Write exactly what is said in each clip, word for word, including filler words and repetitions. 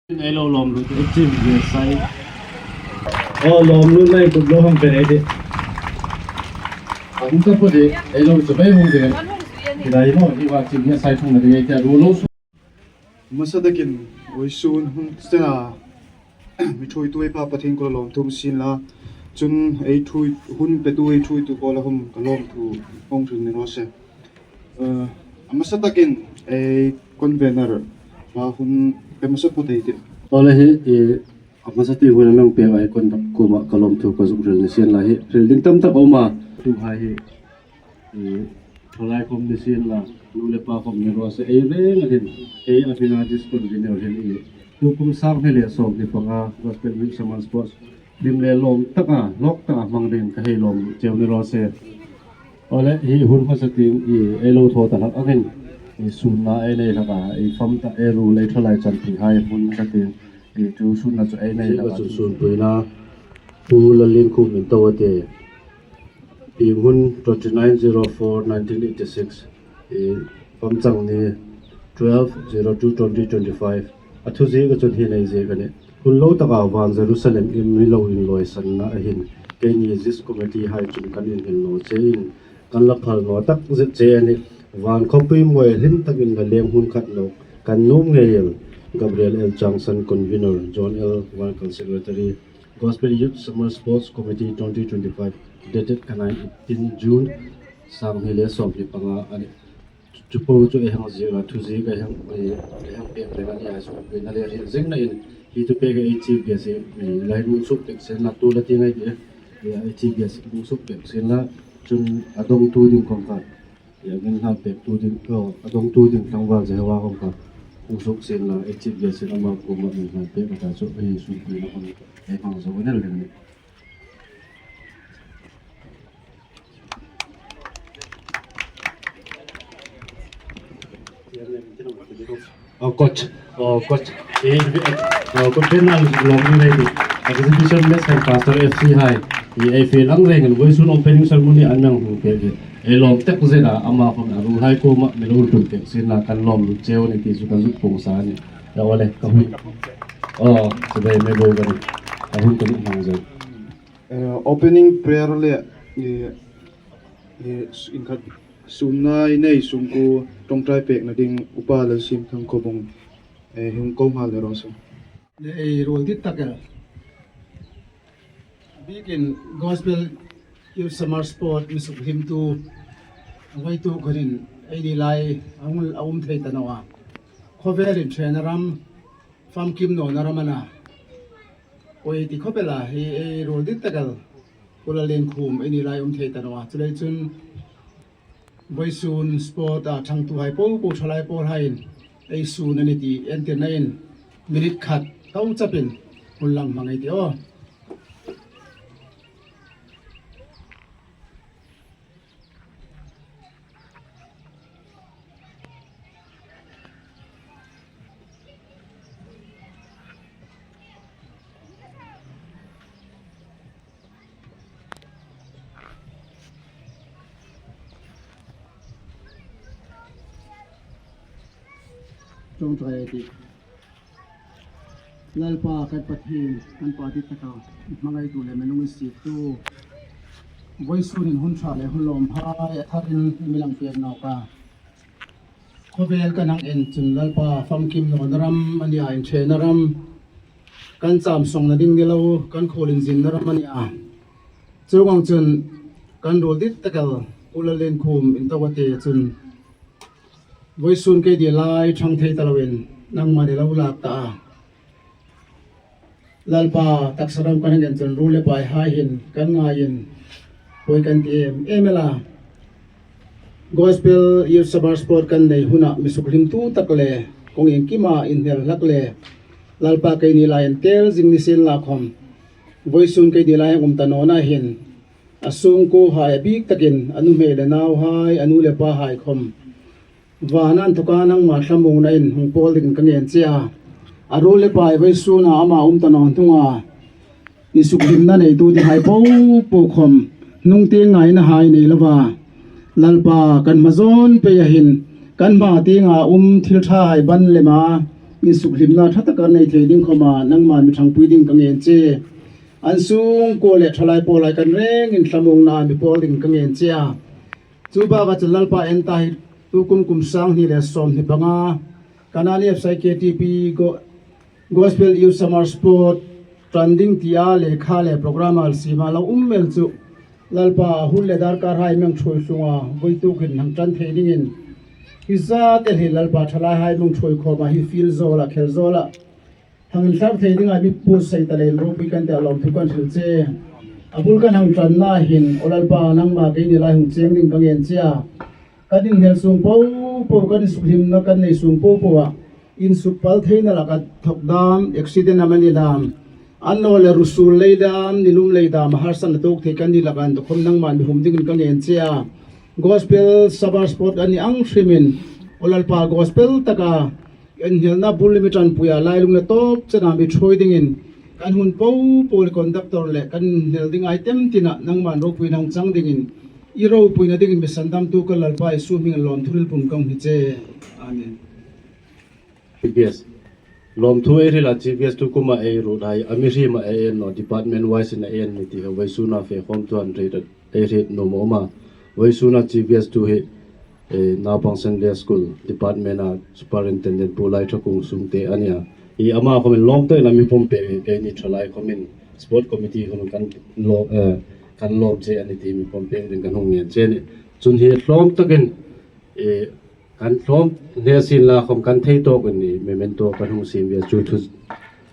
Ei lo lawm lut, ei chim ve sai. Aw, lawm lut nai kut lo hang pe nei de. Ang ka po de, ei lo chu bai hung de. Ki dai mo, i wa chim ve sai thung na de, ei ta ru lo su. Hmasa takin, vawisun hun sena, mi thuoitu ei pa Pathien kuoma lawmthu um sien la. Chun ei thuoi, hun petu ei thuoitu kuoma hung ka lawmthu hung hril ni raw se. Eh, a hmasa takin ei convener pa hun pe hmasa phawt ei tih. Aw le hi, eh, a hmasa ti hun a mi pek ei conductor kuoma ka lawmthu ka zuk hril ni sien la hi. Hril ding tam tak a um a. Tu hai hi, eh, thalai khom ni sien la, nu le pa khom ni raw se ei reng a hin, ei a hmina disconvener hin ei. Tu kum sang hni le sawmhni panga Gospel Youth Summer Sports hlim le lawm taka, hlawk taka hmang ding ka hei lawm cheu ni raw se. Aw le, hi hun hmasa tieng ei lo thaw ta hlak angin, ei sunna ei nei hlak a, ei fam ta, ei ruol, ei thalai chanpuihai hun hmasa tieng, ei tu sunna chu ei nei hlak a. Chun sunpuina, Pu Lallienkhum Intoate, pieng hun twenty nine zero four nineteen eighty six, ei fam chang ni twelve zero two twenty twenty five. A thu ziek a chun hi nei ziek a nih. Hun lo taka van Jerusalem-im mi lo inlawisanna a hin, keini ZISH committee hai chun kan inhil naw chein, kan la phal naw tak zet che a nih. Van khawpui mawi hlim takin la leng hun khat nawk kan nuom ngei el. Gabriel L Changsan, convener, John L Wangkal, secretary, Gospel Youth Summer Sports Committee twenty twenty five, dated ka nine eighteen June, sang hni le sawmhni panga a nih. Chu po chu ei hang ziek a, thu ziek ei hang, ei, ei hang pek lem a nih a, chu pek a le hril zing nain, hi thu pek ei chief guest hi, ei la hung suk pek sien la, tu la ti ngai ti, ei, ei chief guest hung suk pek sien la, chun a dawngtu ding khom kha, ei, min hang pektu ding, aw, a dawngtu ding tlangval Jehova khom kha hung suk sien la, ei chief guest hin ama kuoma min hang pek a ta chu, ei, sunpuina khom ei hmang zo a ni el ding a nih. Aw, coach. Aw, coach. Ei, aw, coach, pen nal lawm ni nei di. Exhibition match kan Pastor F C hai. Ei, ei fiel ang rengin vawisun opening ceremony an mi hung pek hi. Ei lawm tak zet a, ama khom a ruolhai kuoma mi lo tum pek sien la kan lawm lut cheu a nih ti chu kan zuk puong sa a nih. Aw le, ka hun. Aw, chu dai me bo ka nih. Ka hun ka nih hmang zo. Eh, opening prayer le, eh, eh, inkhat sunna ei nei sungkuo ṭawngṭai pekna ding Upa Lalsiemthang Khawbung, eh, hung ko nghal le raw se. Le ei ruol dit tak el. Bikin Gospel Youth Summer Sport mi sukhlimtu, a vawituk khunin ei ni lai a hung, a um thei ta naw a. Khawvelin ṭhe naw ram, famkim nawna ram a na. Aw, ei ti khawp el a, hi ei ruol dit tak el, Pu Lallienkhum ei ni lai um thei ta naw a. Chuleiin chun vawisun sport a ṭhangtuhai po po, ṭhalai pawlhaiin ei sun a nih ti entirnain minute khat tho chapin hun lang hmang ei tih aw. Ṭawngṭai ei tih. Lalpa kan Pathien, kan Pa dit taka hmangaitu le mi lunginsiettu. Vawisunin hun ṭha le hun lawmhai a tharin mi lang pek nawk a. Khawvel kan hang en chun Lalpa, famkim nawna ram a ni a, inṭhena ram, kan cham sawngna ding ni lo, kan khuolinzinna ram a ni a. Chuong ang chun kan ruol dit tak el Pu Lallienkhum Intoate chun vawisun kei ni lai ṭhang thei ta loin nangma'n i lo lak ta a. Lalpa, taksa ram kan hang en chun ruol le paihai hin kan ngaiin pawi kan ti em em el a. Gospel Youth Summer Sport kan nei huna mi sukhlimtu tak le kawng iengkima inhnel hlak le Lalpa, kei ni lai intel zing ni sien la khom, vawisun kei ni lai hang um ta nawna hin a sungkuohai a bik takin a nuhmei le nauhai, a nu le pahai khom vana inthoka nangma thlamuongnain hung pawl dingin ka ngen che a. A ruol le pai vawisuna ama um ta naw hnunga insuklimna neitu ding hai po po khom hnungtieng ngainahai nei lova, Lalpa, kan hma zawn pei a hin kan hma tienga um thil ṭhahai ban lema Insukhlimna ṭha tak kan nei thei ding khawma nangma mi ṭhangpui ding ka ngen che. An sungkuo le ṭhalai pawlai kan rengin thlamuongna mi pawl ding ka ngen che a. Chu baka chu Lalpa en ta hi, tukum kum sang hni le sawmhni panga Kanaan F C I K T P Go-, Gospel Youth Summer Sport ṭan ding tia lekha le program a siema lo um el chu Lalpa hun le darkarhai mi hang ṭhuoi sunga vawituk hin hang ṭan thei dingin, hi zate hi Lalpa ṭhalaihai mi hang ṭhuoi khawma hi field zawla, khel zawla hang inthlar thei dinga mi puotsai ta leiin ropui kan ti a, lawmthu kan hril che. A bul kan hang ṭanna hin, aw Lalpa, nangma keini lai hung cheng ding ka ngen che a. Kan inhnial sung po po, kan insukhlimna kan nei sung po po a, insuk pal theina laka thawk dam, accident amani dam, annawleh rusul lei dam, nilum lei dam, harsatna tuok thei kan ni laka inthawk khawm nangman mi hum dingin ka ngen che a. Gospel Summer Sport a ni ang hrimin, aw Lalpa, gospel taka inhnialna bul mi ṭanpuia lailung le tawp chena mi ṭhuoi dingin, kan hun po po le conductor le kan inhnial ding item tina nangman ropuina hung chang dingin, i ropuina dingin mi sandamtu ka Lalpa Isu hmingin lawmthu hril pum ka hni che. Amen. G B S. Lawmthu ei hrila G B S tu kuma ei ruot hai, a mi hrima ei en naw, department wise in a en ni ti he vawisuna fe khawm tu an rei ei hriet nuom a um a. Vawisuna G B S tu hi, eh, Naupang Sunday School Department a Superintendent Pu Lai Tha Kung Sungte a nia. I ama khawmin lawm takin a mi pawm pek, keini ṭhalai khawmin Sport Committee khawmin kan lawm, eh, kan lawm che a ni ti mi pawm pek ding kan hung ngen che a nih. Chun hi lawm takin, eh, kan tlawm hne sin la khawm kan thei tawk a ni, memento kan hung siem ve chu thu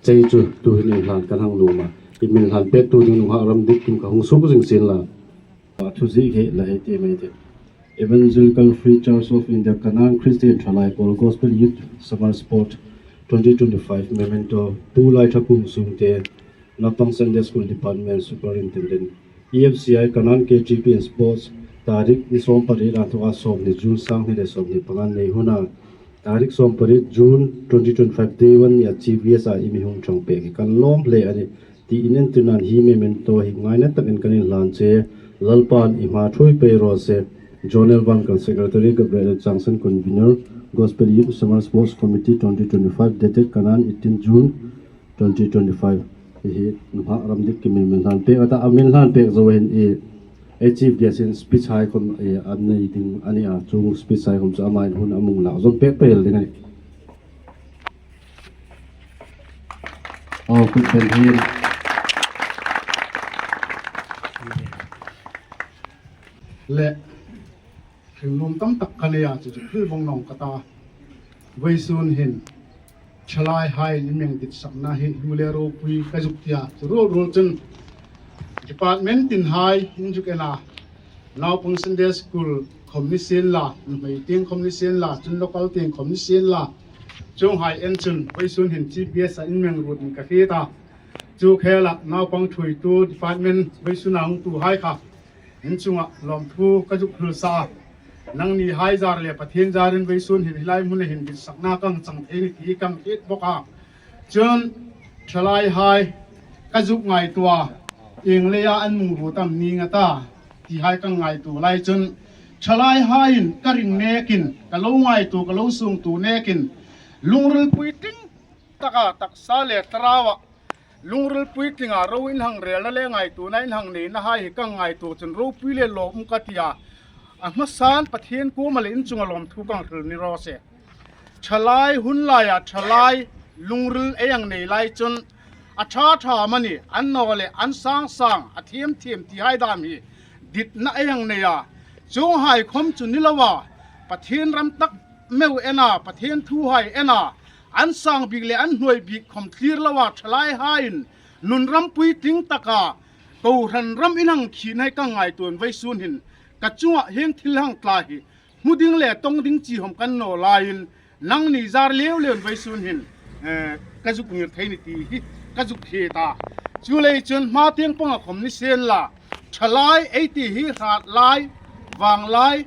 chei chu tuhin inhlan kan hang nuom a. I mi inhlan pektu ding nunghak Ramditkim ka hung suk zing sin la. A thu ziek hi la ei ti mai te. Evangelical Free Church of India Kanaan Christian Ṭhalai Pawl Gospel Youth Summer Sport twenty twenty-five memento Pu Lai Tha Kung Sungte, Naupang Sunday School Department Superintendent, E F C I Kanaan K T P and Sports, tarik ni sawmpariet a thawk a sawmhni June sanghni le sawmhni panga nei huna, tarik sawmpariet June twenty twenty-five day one nia G B S a i mi hung ṭhang pek hi kan lawm hle a nih. Ti in en tunan hi memento hi ngaina takin kan inhlan che, Lalpan i hma ṭhuoi pei raw se. Zonal Bangkal Secretary, Gabriel Changsan Convener, Gospel Youth Summer Sports Committee twenty twenty-five, dated Kanaan eighteen June twenty twenty-five. Hi hi nunghak Ramditkim in mi inhlan pek a ta, a mi inhlan pek zo hin i, ei chief guest in speech hai khawm i an nei ding a nih a, chu speech hai khawm chu ama in hun a mi hung lak zawm pek pei el ding a nih. Aw, kut pen hin. Le, hringnun tam tak ka nei a, chu chu hril vong nawng ka ta. Vawisun hin ṭhalaihai in mi hang ditsakna hi hmu le ropui ka zuk tia, chu ruol ruol chun department tin hai in zuk en a, Naupang Sunday School khawm ni sien la, nuhmei tieng khawm ni sien la, chun local tieng khawm ni sien la, chuonghai en chun vawisun hin G B S a in mi hang ruot in ka hriet a. Chu khela naupang ṭhuoitu department vawisuna hungtuhai kha in chunga lawmthu ka zuk hril sa a. Nangnihai zar le Pathien zarin vawisun hin hi lai hmuna hin ditsakna ka hang chang thei a nih ti ka hang hriet bawk a. Chun ṭhalaihai ka zuk ngaituo a, ieng leia an mi hung ruot am ni nga ta ti hai ka ngaituo lai chun, ṭhalaihaiin ka ring nekin, ka lo ngaituo, ka lo suongtuo nekin, lungril puitling taka taksa le thlarauah, lungril puitlinga ro in hang relna le ngaituona in hang neinahai hi ka ngaituo chun ropui le lawm ka tia, a hmasan Pathien kuoma le in chunga lawmthu ka hang hril ni raw se. Ṭhalai hun laia ṭhalai lungril ei hang nei lai chun, a ṭha ṭha amani, annawleh an sang sang, a thiem thiem tihai dam hi ditna ei hang nei a. Chuonghai khawm chu ni loa, Pathien ram tak meu en a, Pathien thuhai en a, an sang bik le an hnuoi bik khawm thlir loa ṭhalaihaiin nun ram puitling taka kohran ram in hang khin hai ka ngaituo a, vawisun hin ka chunga hieng thil hang tla hi hmu ding le tawng ding chi khawm ka ni naw laiin, nangni zar leu leun vawisun hin, eh, ka zuk ngir thei a nih ti hi ka zuk hriet a. Chuleiin chun hma tieng panga khawm ni sien la, ṭhalai ei ti hi hrat lai, vang lai,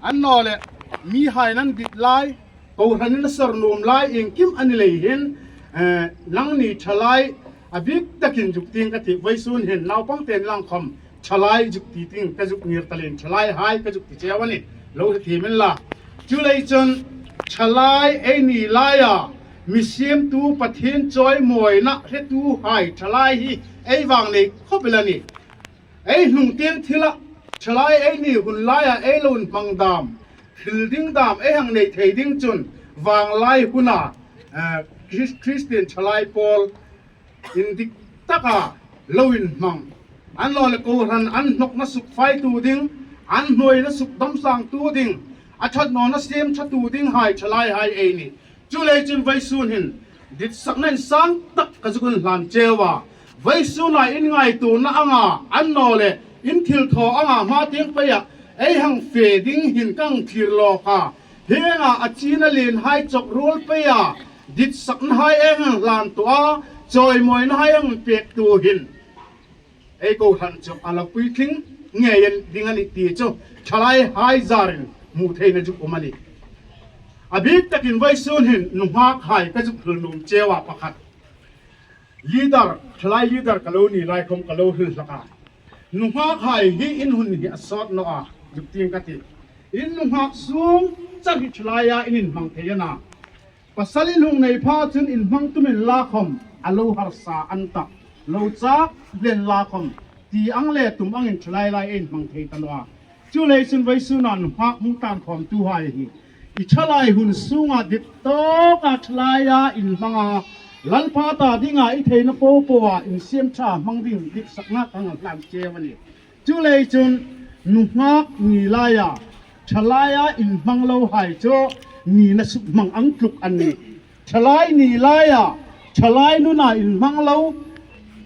annawleh mihaiin an dit lai, kohranin a sawr nuom lai iengkim a ni lei hin, eh, nangni ṭhalai a bik takin zuk ti ka ti, vawisun hin naupangte ni lang khawm ṭhalai zuk ti ding ka zuk ngir ta leiin ṭhalaihai ka zuk ti cheu a nih, lo hre thiem unla. Chuleiin chun ṭhalai ei ni laia mi siemtu Pathien chawimawina hretuhai thalai hi ei vang nei khawp el a nih. Ei hnungtieng thila thalai eini hun laia ei lo inhmang dam, hril ding dam ei hang nei thei ding chun vanglai huna, eh, Chris-, Christian thalai pawl indik taka lo inhmang, annawleh kohran an hnawkna sukfaitu ding, an hnuoina sukdamsangtu ding, a ṭhat nawna siem ṭhatu dinghai thalaihai ei nih. Chuleiin vawisun hin ditsakna insang tak ka zuk inhlan cheu a. Vawisuna in ngaituona anga, annawleh in thilthaw anga hma tieng peia ei hang fe ding hin ka hang thlir lawk a. Hienga a china lienhai chawk ruol peia ditsaknahai ei hang hlan tuoh a, chawimawinahai hang pektu hin ei kohran chu a la puitling ngei ding a nih ti chu thalaihai zarin hmu theina zuk um a nih. A bik takin vawisun hin nunghakhai ka zuk hril nuom cheu a pakhat. Leader, thalai leader ka lo ni lai khom ka lo hril hlak a. Nunghakhai hi in hun hi a sawt naw a, zuk tieng ka tih. In nunghak sung char hi thalaia in inhmang thei a na. Pasal in hung nei pha chun inhmang tum inla khom a lo harsa an tah. Lo chak len la khom ti ang le tum angin thalai lai ei inhmang thei ta naw a. Chuleiin vawisuna nunghak hung tlan khawmtuhai hi i thalai hun sunga dit tawka thalaia inhmanga Lalpa ta dinga i theina popoa insiem ṭha hmang ding ditsakna ka hang hlan cheu a nih. Chuleiin nunghak ni laia thalaia inhmang lohai chu nina sukhmang ang tluk an nih. Thalai ni laia, thalai nuna inhmang lo,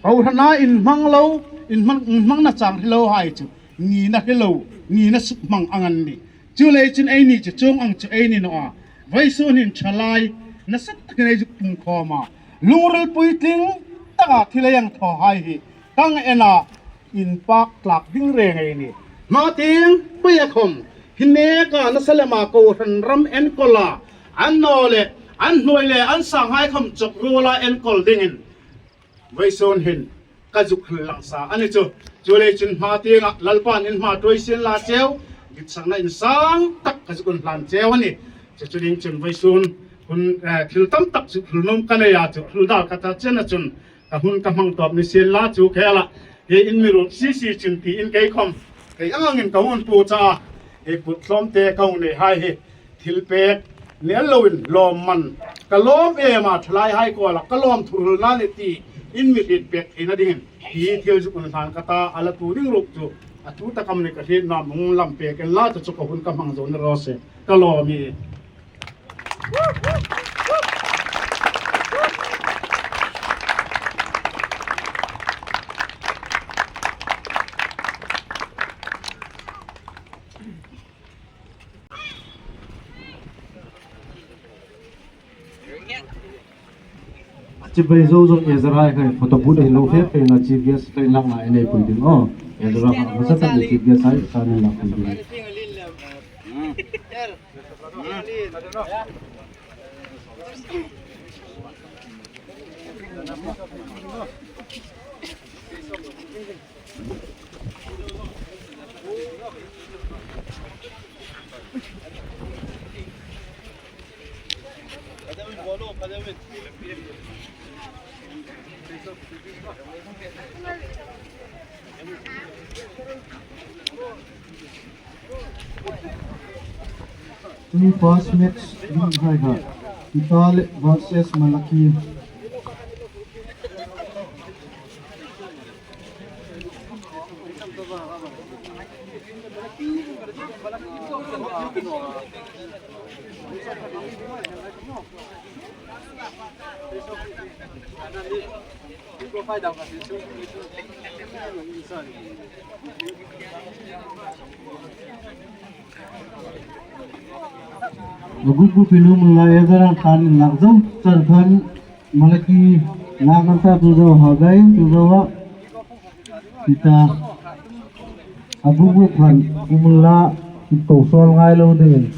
kohrana inhmang lo, inhmang, inhmangna chang hre lohai chu nina hre lo, nina sukhmang ang an nih. Chuleiin eini chu chuong ang chu ei ni naw a. Vawisun hin thalai nasa takin ei zuk pung khawm a. Lungril puitling taka thil ei hang thawhai hi ka hang en a, inpak tlak ding reng ei nih. Hma tieng peia khom hi neka nasa lema kohran ram enkawl a, annawleh an hnuoi le an sanghai khom chawk ruola enkawl dingin vawisun hin ka zuk hril lang sa a ni chu. Chuleiin hma tienga Lalpan in hma ṭhuoi sien la cheu, ditsakna insang tak ka zuk inhlan cheu a nih. Chu chu ding chun vawisun hun, eh, thil tam tak zuk hril nuom ka nei a chu, hril dal ka ta chena chun ka hun ka hmang tawp ni sien la chu khela. Hi in mi ruot si si chin ti in kei khom, kei angin ka hun pu cha, hi kut tlawmte ka hung nei hai hi thil pek ni el loin lawmman ka lawm em a, thalaihai kuoma ka lawm thuhril a nih ti in mi hriet pek theina dingin hi thil zuk inhlan ka ta, a la tu ding ruok chu a tu tak am ni ka hriet naw a, hung lam pek inla chu chu ka hun ka hmang zo ni raw se. Ka lawm ie. A chibai zo zong Ezra hai photo booth a hin lo fe fe na chief guest hlei lakna ei nei pui ding aw. Ezra ha hmasa tak ni chief guest hai sa ni lak pui ding. Tuni first match ding hai kha Peter le versus Malaki. Gugu pinu mula ya garang khan in lak zom char khan Malaki na kan ta tu zo ha gai tu zo ha. Peter. A gugu khan kumla ko sol ngai lo ding.